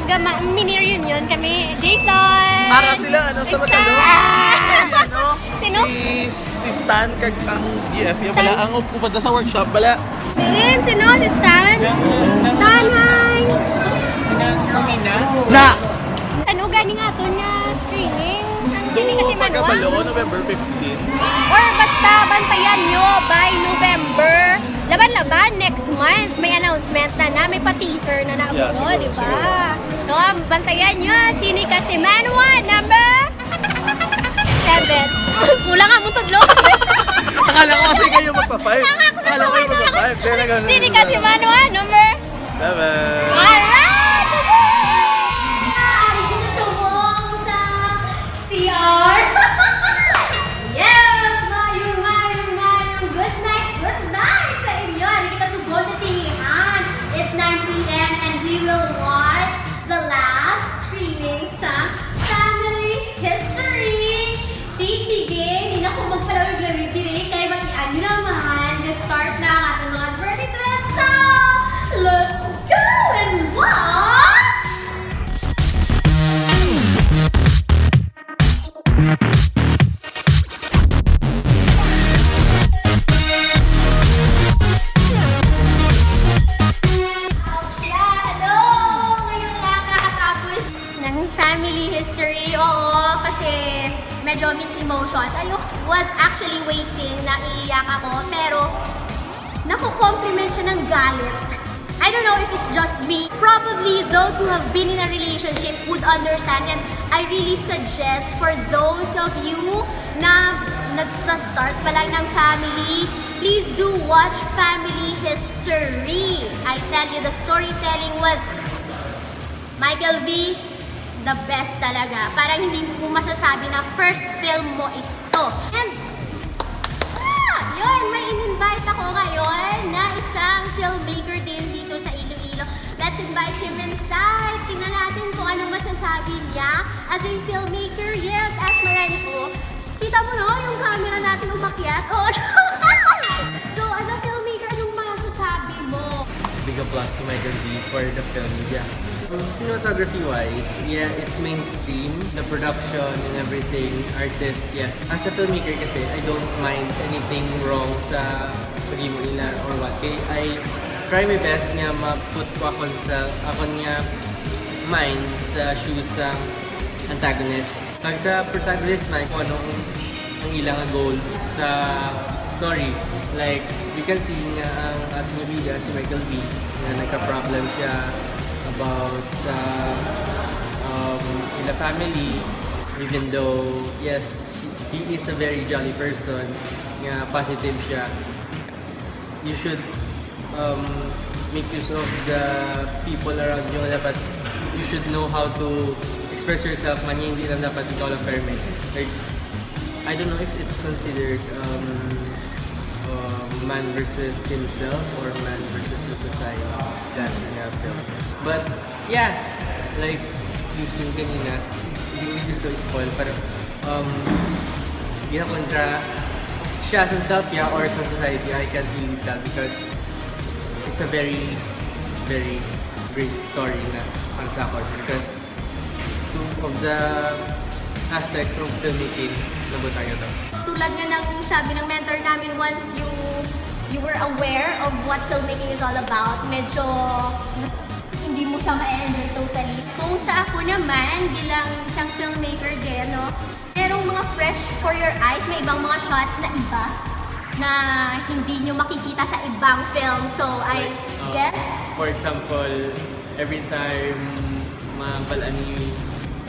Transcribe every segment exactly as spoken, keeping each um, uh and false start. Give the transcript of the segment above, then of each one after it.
Gama, mini reunion kami. Jason! Ara sila, ano, sa Stan! Matalo? Si, ano, Sino? Si, si Stan kag ang G F, yung Stan. Bala, ang upat na sa workshop, bala. Din, sino? Si Stan? Stan, hi! Na! Ano gani nga aton nga screening? Ang sini kasi Manuel? Pagkabalo, November fifteen. Or basta, bantayan nyo by November. Laban-laban, next month, may announcement na na, may pa-teaser na na, Yeah, no, siguro, di ba? Siguro. No, bantayan nyo, sini kasi Manwa number seven. Kulang ang mong tudlo. Akala ko kasi kayo magpa-five. Akala ko kayo magpa-five. Kaya nag-, Sini kasi Manwa number seven. Alright! Ang gusto mo sa C R. Yes! Mayo, mayo, mayo. Good night, good night sa inyo. Hindi kita subo sa sinihan. It's nine p m and we will watch the last screening sa Family History. Di, sige, hindi na ko magpalawig-lawig diri kay batian nyo naman. Let's start na ang ating mga advertisements. So, let's go and watch! Ouch! Yeah, hello! Ngayon lang nakatapos ng Family History. Oo, kasi medyo mixed emotions. I was actually waiting na iiyak ako, pero nako-compliment siya ng galit. I don't know if it's just me. Probably those who have been in a relationship would understand, and I really suggest for those of you na nagsa-start pa lang ng family, please do watch Family History. I tell you, the storytelling was, Michael V, the best talaga. Parang hindi mo masasabi na first film mo ito. And, ah, yun, may in-invite ako ngayon na isang filmmaker din dito sa Iloilo. Let's invite him inside. Tingnan natin kung anong masasabi niya as a filmmaker. Yes, Ash Maranico. Kita mo, no, yung camera natin umakyat. Oo. So, as a filmmaker, anong masasabi mo? Big applause to Michael V for the film. Yeah. Cinematography-wise, yeah, it's mainstream. The production and everything, artist, yes. As a filmmaker kasi, I don't mind anything wrong sa paghimo nila or what. Kay I try my best nga ma-put ko akon sa, akon nga mind sa shoes sa antagonist. Kag sa protagonist man, kung ano ang, ang ila nga goal sa story. Like, we can see nga ang ating bida, si Michael V, nga nagka-problem siya about sa, um, ila family, even though, yes, he is a very jolly person, nga positive siya. You should, um, make use of the people around you. Dapat you should know how to express yourself, man, hindi lang dapat ikaw lang permi. Like, I don't know if it's considered, um, uh, man versus himself or man versus the society. That's nga film. But, yeah, like, yung scene kanina, hindi ko gusto i-spoil, pero, um, ginakontra siya sa self niya or sa society, I can't really tell because it's a very, very great story na para sa akin. Because two of the aspects of filmmaking, nabutay ito. Tulad nga ng sabi ng mentor namin, once you, you were aware of what filmmaking is all about, medyo hindi mo siya ma-enjoy totally. Kung sa ako naman, bilang isang filmmaker din, no, merong mga fresh for your eyes, may ibang mga shots na iba na hindi nyo makikita sa ibang film. So, I Like, uh, guess, for example, every time mabal-an ni,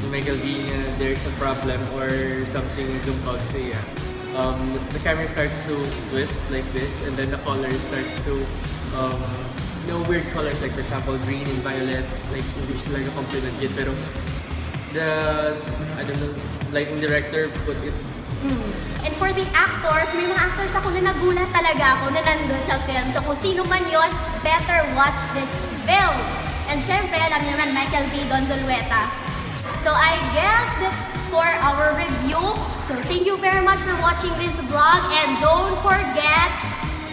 ni Michael V nga there's a problem or something gumbaw sa iya, um, the camera starts to twist like this, and then the colors start to, um, you know, weird colors, like, for example, green and violet, like, hindi siya talaga complement yun, pero the, I don't know, lighting director put it. Mm. And for the actors, may mga actors ako na nagulat talaga ako na nandun sa film. So kung sino man yon, better watch this film. And syempre, alam niyo naman, Michael V, Don Zulueta. So I guess that's for our review. So thank you very much for watching this vlog, and don't forget,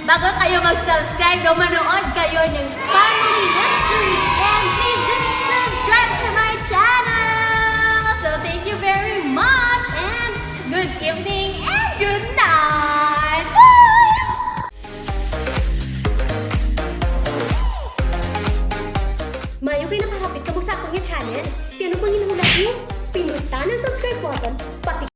bago kayo mag-subscribe, no, manood kayo ng Family History. And please do subscribe to Update kamo sa akon nga channel. Ti ano pang ginhulat niyo? Pindutan ang subscribe button, pati